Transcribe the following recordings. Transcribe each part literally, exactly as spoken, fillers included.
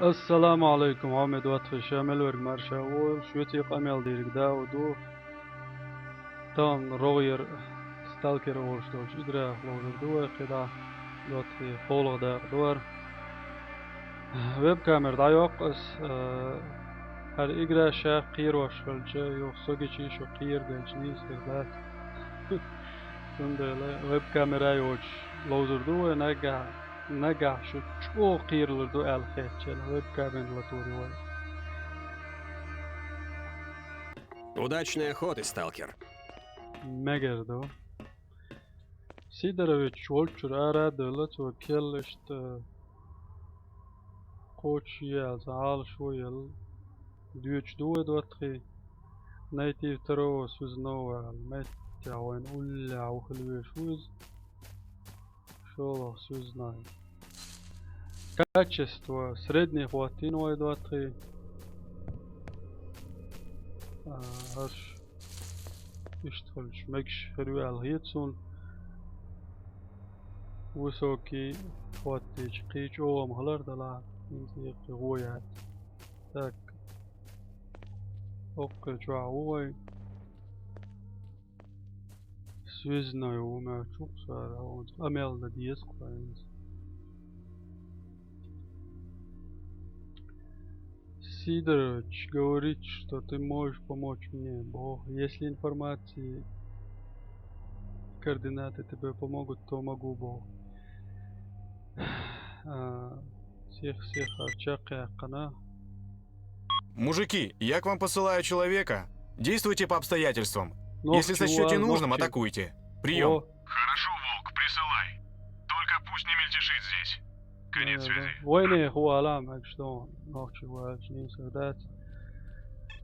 Ассаламу Ӏалайкум, хьоме доттагӀий, ша мел верг марша войла, шуьца къамел дийриг Дауд ву. Тахана рогӀера сталкер волуш долчу играх ловзур ду вай кхидӀа, доттагӀий, кхоалгӀа дакъа ду хӀара. Веб-камера дӀайоккху ас, а, хӀара игра ша кхерош хилча, юха со гича шу кхераделча нийса хир дац. Цундела веб-камера йоцуш ловзур ду вай, наггахь, наггахь шу чӀогӀа кхералур ду аьлла хетча, веб-камера латур ю вай. Удачной охоты, сталкер. Мегар ду. Сидорович волччуьра ара а девлла, цо керла иштта кхочушъяла, цхьа Ӏалашо а елла, доьдуш ду вай, доттагӀий. Найти второго связного аьлла, меттехь вайна уллехь ву хила везаш ву иза. ШолгӀа связной. Качество средний хӀоттийна вай, доттагӀий. А, хӀорш иштта хилча мегаш хир ю аьлла хета суна. Высокий хӀоттийча кхин чӀогӀа ма хилар, делахь хӀинца а кхин гӀо яц. Так. ХӀокху чохь ву вай. Связной ву моьттуш ву-кх ша, хӀинца къамел дан деза-кх вай хӀинца. Сидорович говорит, что ты можешь помочь мне, боху. Если информации, координаты тебе помогут, то могу, боху. А, сих-сиха чекхъяьккхина. Мужики, я к вам посылаю человека. Действуйте по обстоятельствам. Если сочтёте нужным, атакуйте. Приём. Хорошо, Волк, присылай. Только пусть не мельтешит здесь. Конец связи. Вайнехан ву ала мегаш ду, нохчий ву аьлча нийса дац.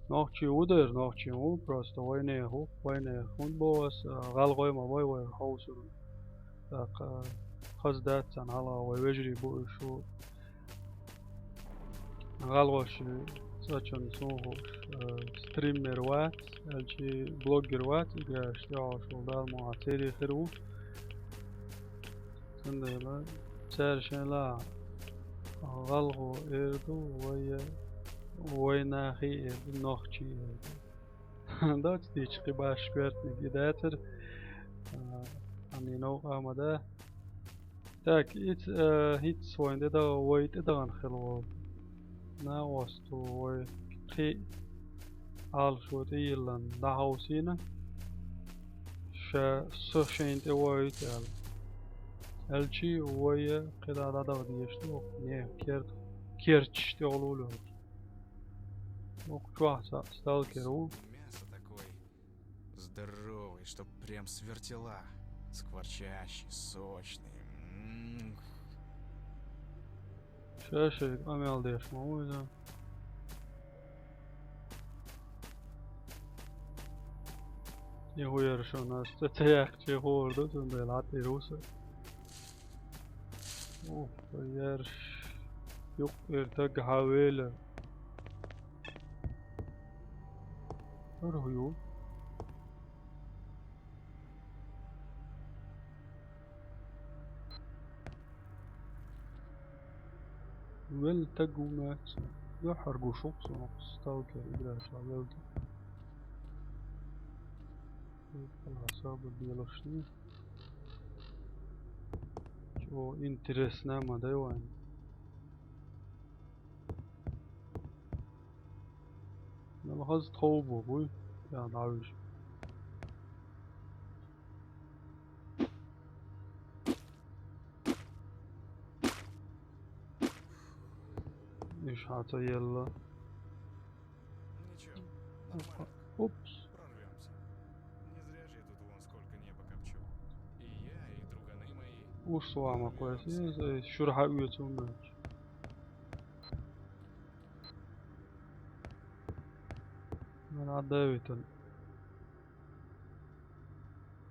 Нохчий ву дера, нохчий ву, просто вайнехан ву, вайнехан хӀунда боху ас, а, гӀалгӀай ма вай, вай хьовсур. ТӀаккха хаза дац царна хьалха, вай вежарий бу уьш ву. ГӀалгӀашна цкъачунна суна хууш, э, стример вац, аьлчи блогер вац, играеш тӀехьош волу Дала мукъ лахь церан хир ву. Цундела цара шайн лаахь гӀалгӀа эр ду, вай, вай нахе эр ду, нохчий эр ду. Доцу дийча кхин баш коьртаниг и дацара. А, хьан и новкъа ма да. Так, иц-, э, хӀинца вайн тӀе да-, вай тӀедагӀана хила волу накъост ву, вай кхин а Ӏалашо тӀейиллина дӀахьовсийна, ша, со шайна тӀе воуьйту аьлла. Аьлчи вай кхидӀа дӀадаха дезаш ду, не, керт-, керчаш тӀехула лоьхуш. Оха чохь цхьаъ сталкер ву. Мясо такой здоровый, что прям с вертела. Скворчащий, сочный. М. Ша шайга къамел деш ма ву иза. И хӀун яра шуна, аса ца, ца яьккхича хуур ду, цундела хьан тӀера ву со. Ух, ярш. Юккъера таг хьан вела? ХӀара хӀун ю? Вел таг ву моьтту. Дуьххьара гуш ву-кх суна сталкер играш велга. Особо белошний. Чего интересно ма дай вайн. Мел хаза тхов бу, буй? Я, дӀавижа. Иш хьан ца елла. Ничего, нормально. Упс. Прорвёмся. Не зря же я тут вон сколько небо копчу. И я, и друганы мои. Уж с вами квест. Шура хьан оьцу моьтту. Вайн Ӏадавитан.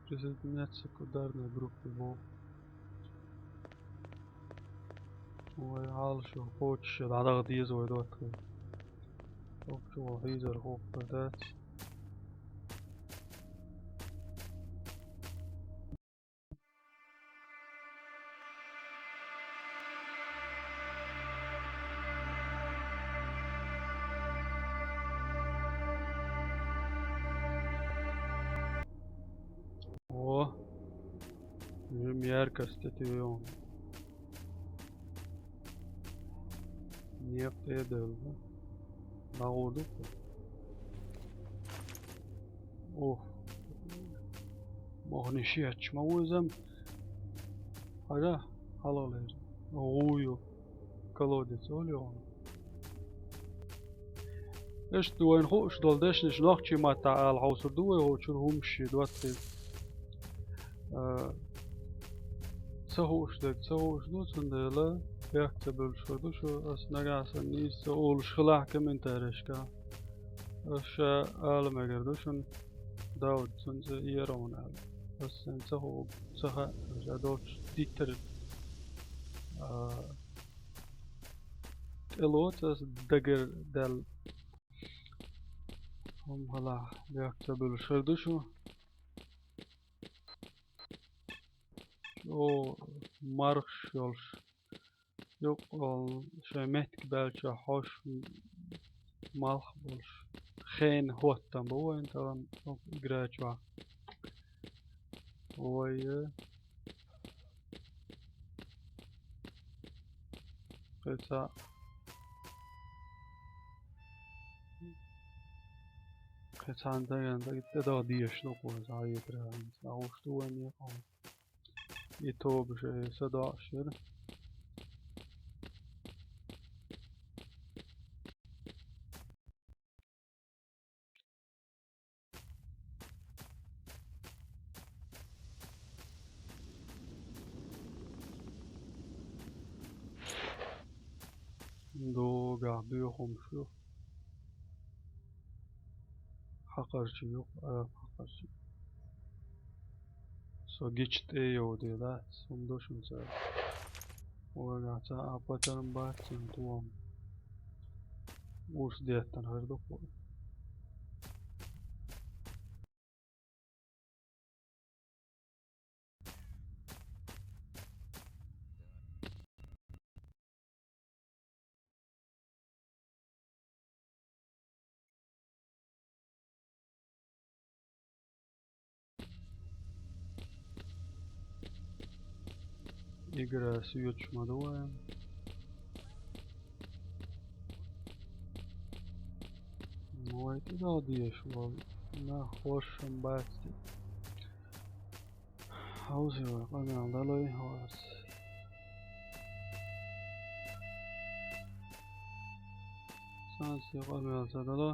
Присоединяться к ударной группе вов. Вай Ӏалашо кхочуш дӀадаха деза вай доттагӀий. Хьо чу ван хьийзар хӀокху дац. О, уже яркость это ён. Некъ тӀе а девлла. ДӀагӀоргда-кх. Ох. Мохни шиъ яц ма ву иза-м. Хьажа, хьалхалера. ГӀу ю. Колодец олий хьуна. Иштта вайна хууш долу дешнаш нохчийн маттахь ала хьовсур ду вай, хӀокху чуьра хӀумаш шен доттагӀий. А, ца хууш дерг ца хууш ду, цундела бехк ца буьллуш хир ду шу, ас нагахь санна нийса ца олуш хилахь комментарийшкахь. Ас ша ала мегар ду шуна, Дауд, цуьнан цӀе Ерон аьлла. Ас сайн ца хууш, ца хаьа, ша долчу диттар, а, тӀелоцу ас дагар даьлла. ХӀума хилахь, бехк ца буьллуш хир ду шу. О, мархаш йолуш. Юкъа шайн меттиг баьлча хьош малх болуш. Хенан хӀоттам бу вайн тахана игра чохь. Вай, э, кхин цхьа, кхин цхьана дагана дага тӀедагӀа дезаш ду кхуза, хьан етара, хьан ца хууш ду вайн екъа. И тоба шайн са доӀуш яра. Догахь боьхамаш ю. Хьакхарчий юкъа, а, хьакхарчий. Со гича тӀе а йовде дац, хӀума ду шуна цара. Вайгахь цхьа а патарм бац цуьнан тоам. Урс деттина хир ду кху. Игра соьцуш ма ду вайн. Вай тӀедогӀа дезаш волу нах хӀоршам бац те. Хьовсий вай, къамел далой хӀорш. Сан се къамел ца дало.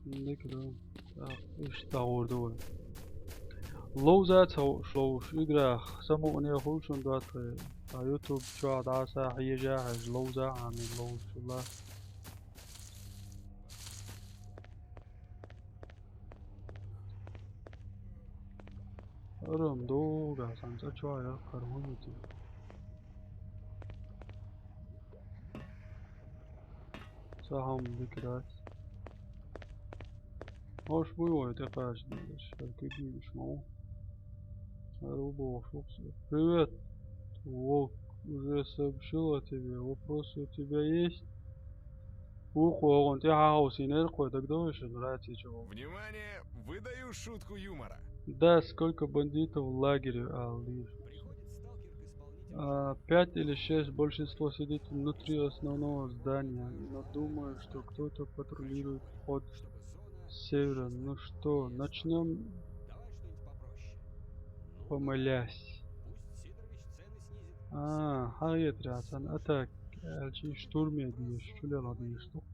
Дика ду. Иштта дӀагӀур ду вай. Ловза ца хууш ловзуш, играх, самукъане хуьлу шуна доттагӀий. Ткъа YouTube чохь дӀа а схьа хьежа а хьаьжна, ловза а хьамин ловзуш хилла. Арам догӀу, сан цӀа чохь яра кхара хӀун ю те? Ца хьалма дика дац. Хьош буй вай тӀекхача дезаш, хӀара куьг йийш ма ву. ХӀара ву бохуш ву-кх со. Привет, Волк, уже сообщил о тебе. Вопросы у тебя есть? Ву-кх, вогӀун тӀе хьахьовсийнера кхой, дагадогӀий шуна раци чу ву. Внимание, выдаю шутку юмора. Да, сколько бандитов в лагере, а, в Лиже? А, пять или шесть, большинство сидит внутри основного здания, но думаю, что кто-то патрулирует вход с севера. Ну что, начнём? Помолясь. А, хьагӀетарехь царна атака аьлча, штурме дезаш, чулелха дезаш ду-кх.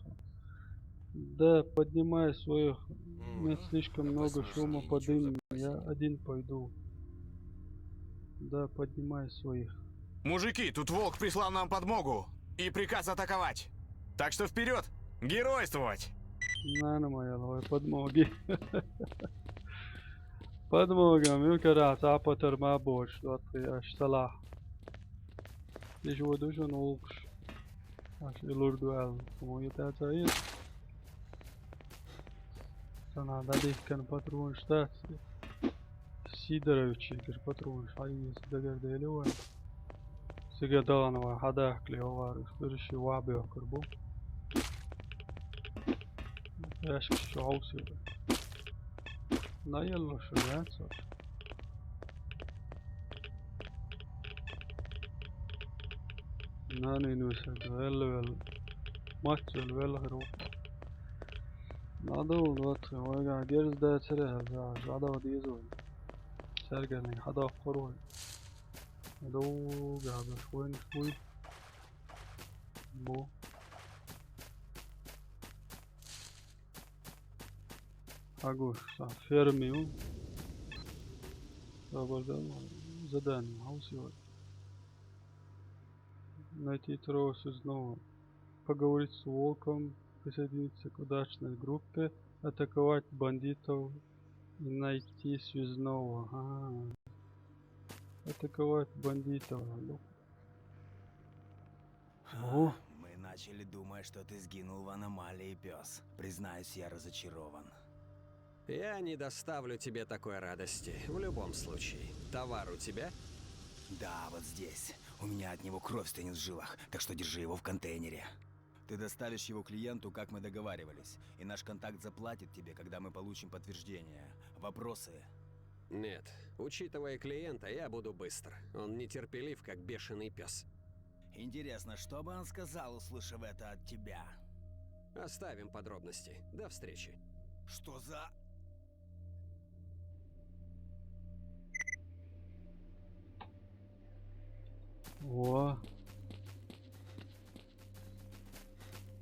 Да, поднимай своих. Нет, слишком много шума, подымем. Я один пойду. Да, поднимай своих. Мужики, тут Волк прислал нам подмогу и приказ атаковать. Так что вперёд! Геройствовать! Нана моя, давай подмоги. Подмогам, ю карахь цхьа патар ма боцуш, доттагӀий, аш салахь. Тиша ву ду шуна гӀуллакхаш. Аш и лур ду аьлла, хӀума ю тӀе ца еза. Санна дӀадихкина патронаш дац. Сидоровичигара патронаш хьаийца дагардели вайн. Цига дахана вай хьадахкале, хӀокхара уьш берриш вахьбоьхкур бу. Аьшкаш чу хьовсийла. Na, yellow şu, that's what. Na, ne, ne, sen de, yellow, yellow. Maç, yellow, yellow, hero. Na, da, o, da, o, ya, gerz de, sere, ya, ya, da, o, diye, o. Sergen, ne, hada, koro. Da, o, ya, da, şu, şu. Bu. Agus sa фермил. Задание. How сегодня? Найти трое связного. Поговорить с волком. Присоединиться к удачной группе. Атаковать бандитов и найти связного. Ага. Атаковать бандитов. Ну. Ого. Мы начали думать, что ты сгинул в аномалии, пес. Признаюсь, я разочарован. Я не доставлю тебе такой радости, в любом случае. Товар у тебя? Да, вот здесь. У меня от него кровь стынет в жилах, так что держи его в контейнере. Ты доставишь его клиенту, как мы договаривались, и наш контакт заплатит тебе, когда мы получим подтверждение. Вопросы? Нет. Учитывая клиента, я буду быстр. Он нетерпелив, как бешеный пес. Интересно, что бы он сказал, услышав это от тебя? Оставим подробности. До встречи. Что за... О.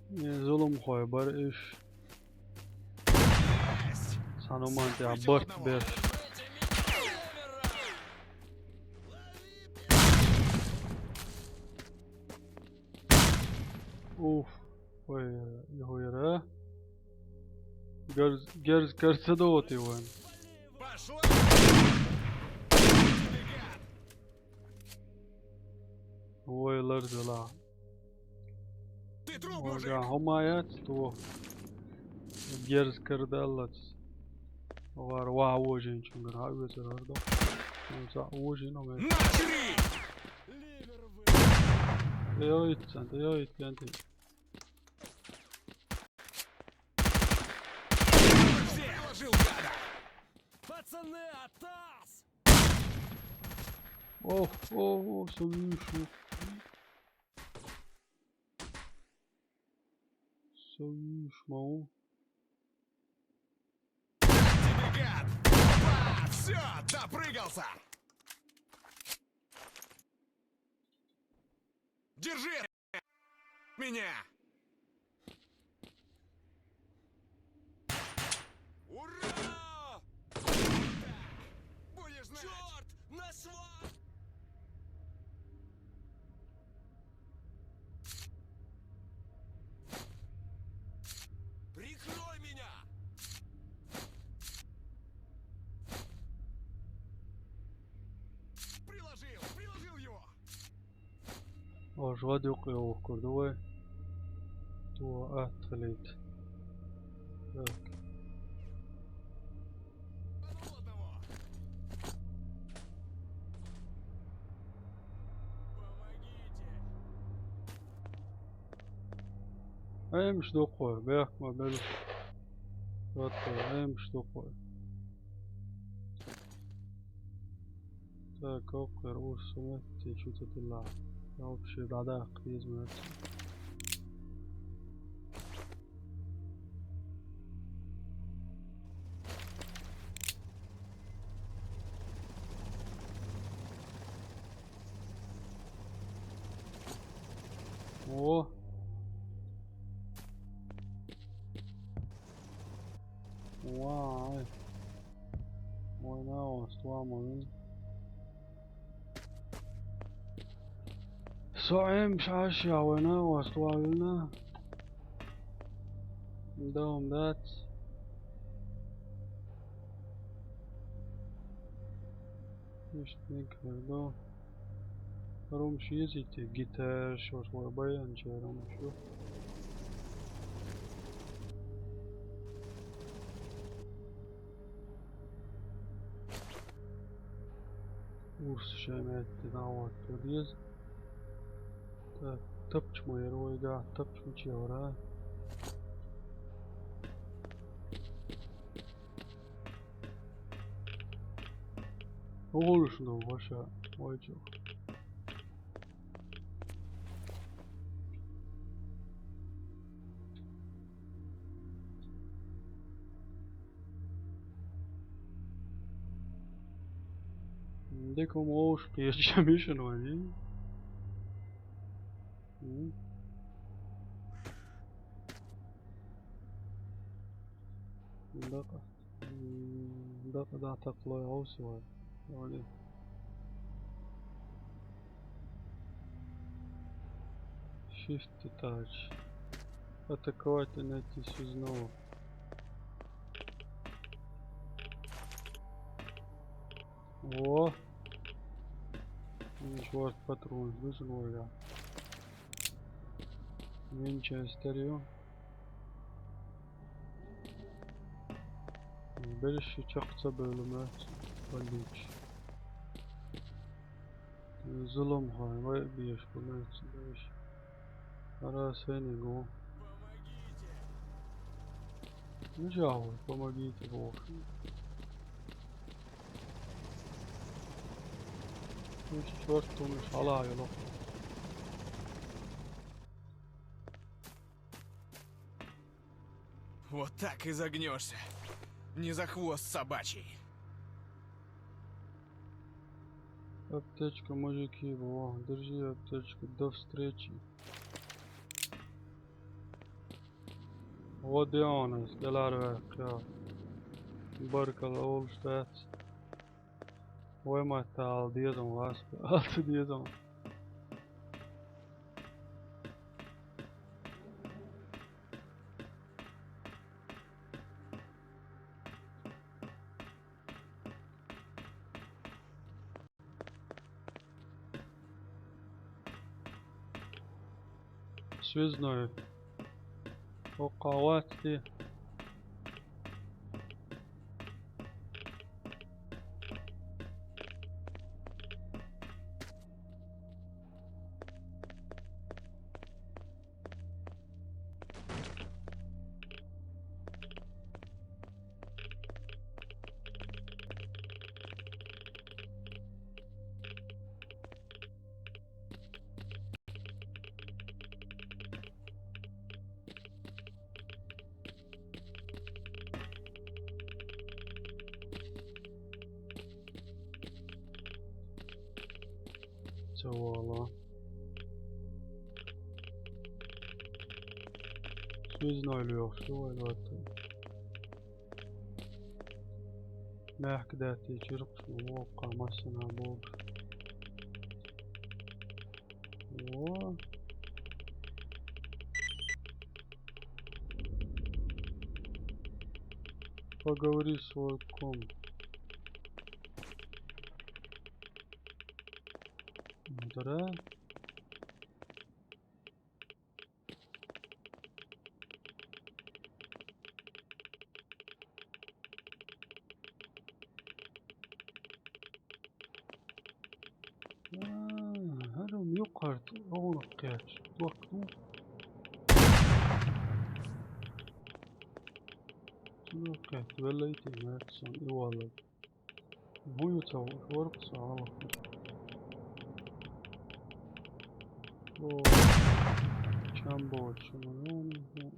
Не, зулум хой, бар иш. Сануман тебя бырт беш. Уф. Ой, ой, ой. Герз, герз, герз, да вот его. Пошла! Ой, лар зала. Ты труп, мужик! Ой, хомаят, то. Герз кырдалац. Вар ва вожен чунгар, ха, везер ардо. Ой, за вожен, ой. Нашри! Ой, цент, ой, цент. Приложил, гада! Пацаны, атас! О, о, о, слышу. Слышу, мау. Тебе, гад! Опа! Всё, допрыгался! Держи! Меня! Ура! Так, будешь знать! Чёрт! Нашла! Прикрой меня! Приложил! Приложил его! О, жвад юкъ ёвух курду вай. Ту атхлит. Так. Эм шдукъу, бяхма бел. Вот, эм шдукъу. Так, окъер, урсумет, те чу те тилла. Я вообще дада, хъизмет. О! Вай. Война у вас сломана. Соим шаш я война у вас сломана. Дом дать. Ишт не кардо. Рум шиз ити гитар шош ва баян че рум шу. Урс шеметти нават подъезд. Так, тапчма ервайга, тапчма чевра. Олуш ду ваша, вайчо. Деком олуш кхеча мишан вайни. М. Дакъа. М, дакъа да такълой олсуа. Вали. Shift touch. Атаковать и найти связного. О! Ишвард патрон, вижу, вайга. Винчестер ю. Бериши чакъ ца бевлума валлич. Зулум хай, вай биеш бумац бериш. Ара сени го. Ну, жаво, помогите, бо. Ну, чёрт, он шала, ёло. Вот так и загнешься. Не за хвост собачий. Аптечка, мужики, во, держи аптечку, до встречи. Вот и он, скелар векъя. Баркал, олуш дац. Вай, ма тал, дезон, вас, алты дезон. Связной. Окъа ватти. Ца вала. Связной лёгший вай ватти. Мягко дати чиркъ вокъа массана бог. О. Поговори с волком. Дара. Хьарам юкъарт, огъуна кхаьча. Вакну. Цуна кхаьча, веллай тиммет сан и валла. Вуй ца варх са алахуш. О, чамбо чуман,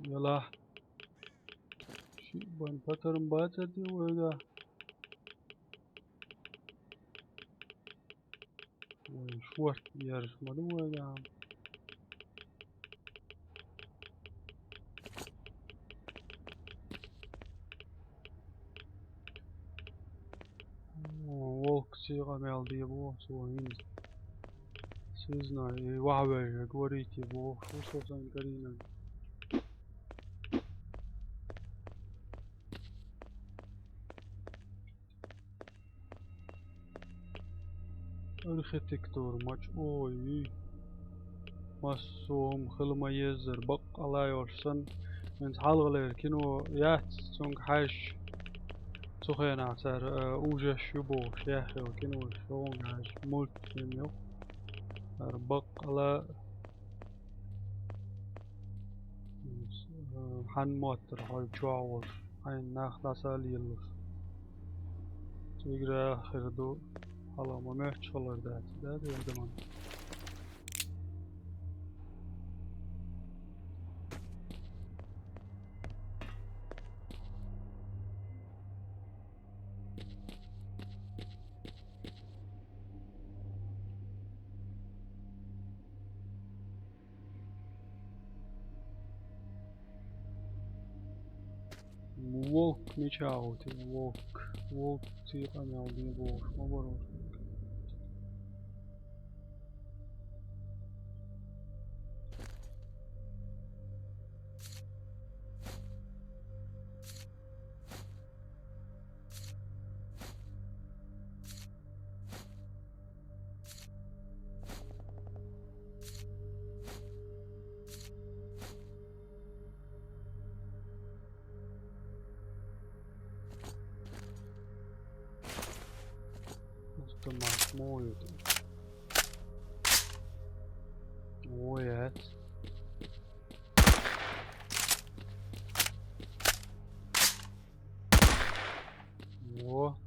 яла. Ши бан патарм бацар ди вайга. Ой, шорт ярыш ма ду вайга. О, волк сига мел ди бо, сига ин. Связной, и вахве, говорите, бо, что, что там Карина? Архитектура мач, ой. Массо а хила ма еззара, бакъ ала йолуш санна. ХӀинца хьалхалера кино яц, цунга хьаьжча, цу хенахь цара, а, ужас ю бохуш, яхь йолу кино, шуна хьаьжча, мультфильм ю. Ара бакъ ала Хьан моттара хьо чохь волуш, хьайна нах дӀаса а лелалуш. Цигара хир ду. Хьалха ма моьттуш хилар дац, да, дера даман? Волк мича гӀовттий, волк. Волк цу къамел дийна бохуш ма бара. Автомат мой это. Ой, это. Во.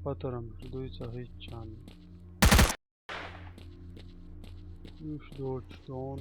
Патронаш дуй цхьа хӀитта чам. Уьш доцуш дон.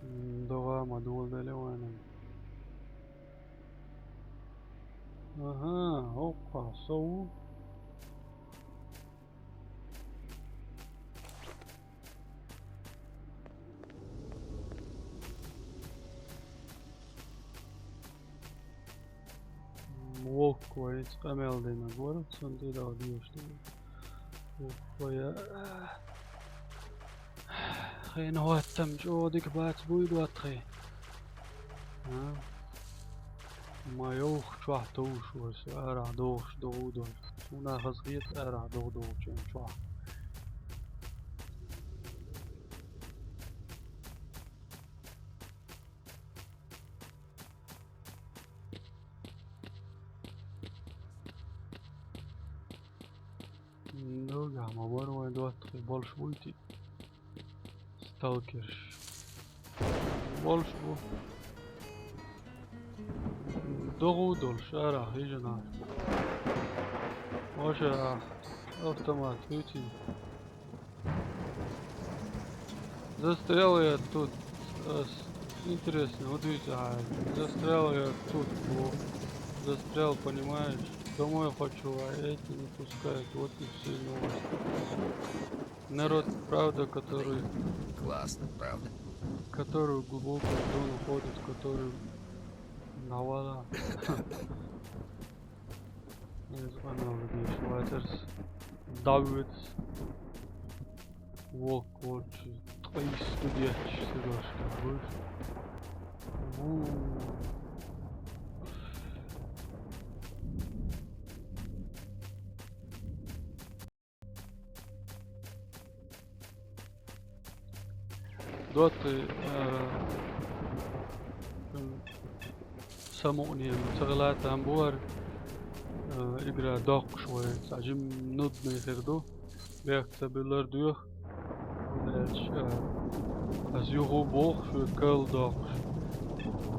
М, догӀа ма доладеле вайна. Ага, хӀокхо со ву. М, волк вайца къамел дина гора, цунна тӀедала дезаш ду. Волк вай, а. Хен хӀоттам чӀогӀа дика бац буй доттагӀий. А? Ма йовха чохь товш вара со, арахь дохуш догӀу долуш. Суна хазахета арахь догӀу долчун чохь. Ну, я ма вара вайн доттагӀий болуш буй те. Сталкерш. Болуш бу. ДогӀу долуш, арахь, хижина. Ваша автомат, хӀуьйтий. Застрял я тут. Э, с-, интересно, вот видите, а, застрял я тут, вот. Застрял, понимаешь? Домой хочу, а эти не пускают, вот и все новости. Народ, правда, который, классно, правда, который в глубокую зону ходит, который навала. Из аналогичный letters. Давид. Волк, волчий. Ткъа йиссу детташ сидошка. Вуй. Ву. ДоттагӀий, э, м, самукъане ца хила там бу хӀара, э, игра доккхуш вай, цхьа жим нудный хир ду. Бехк ца биллар доьху. ХӀунда аьлча, э, ас юха боху шуьга кал доккхуш.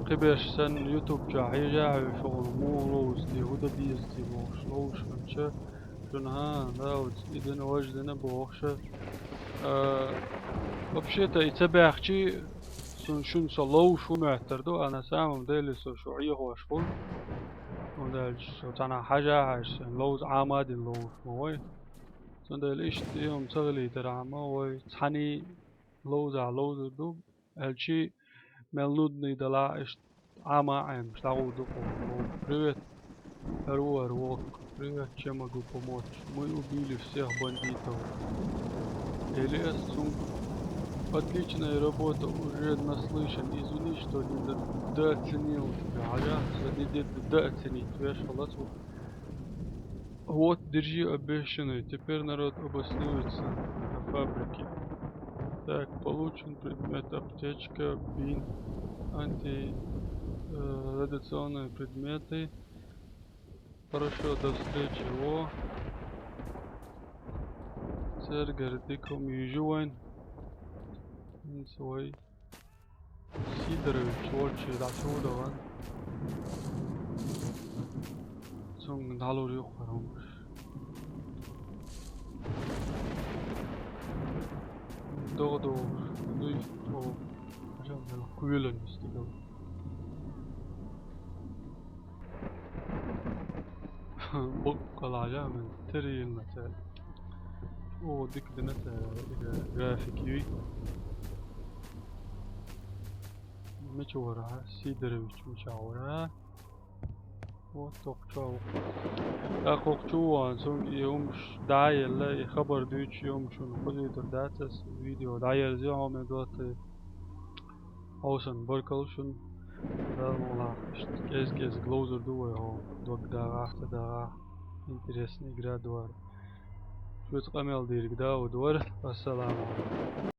Кхиберш санна YouTube чохь хьежа а хьуьйсуш, муха ловзу те, хӀун дан деза те бохуш, ловзуш хилча, шуна, хӀа, да, оцу и дина, важа дина бохуша. А, вообще-то, и ца баьхчи, шун-, шуна со ловзуш ву моьттур ду, а на самом деле со шу Ӏехош ву. ХӀунда аьлча со цхьанхьа хьажа а хьаьжча, сайн ловза Ӏама а дина ловзуш ма вай. Цундела иштта и хӀума ца хилийтархьама вай цхьаьний ловза а ловзур ду. Аьлчи мел нудный далахь, иштта Ӏама а Ӏемаш дӀагӀур ду кху. Привет, хӀара ву хӀара волк. Привет, чем могу помочь? Мы убили всех бандитов. Или эс цунга: отличная работа, уже наслышан. Извини, что недо-, недооценил тебя. Хьажахь, со недо-, недооценить веш хилац ву. Вот, держи обещанное. Теперь народ обоснуется на фабрике. Так, получен предмет аптечка, бинт, анти, э, радиационные предметы. Хорошо, до встречи. О. Цергер диком южуайн. Свой. Сидорович, вот чи, да, чего даван. Цунга дӀалур юкъара хӀумаш. ДогӀу догӀуш, дуй, о, хӀажал мел кхоьлан стигал. Боккъала жа мел терилна цаьрга. О, дика дина цаьрга график юй. Мича вара, Сидорович мича вара? Вот тохчо. ТӀаккха чу ван, цунга и хӀумаш дӀаелла, и хабар дуьйцу хӀумаш шуна хозуьйтур дац ас, видео дӀаерзайо хьо мел доттагӀа. Хьовсан баркалла шуна. Дала мукъ лахь, иштта кӀез-кӀезиг ловзур ду вай хьо, дог дагӀахь, ца дагӀахь, интересная игра ду хӀара. Шуьца къамел дийриг Дауд вара. Ассаламу Ӏалайкум.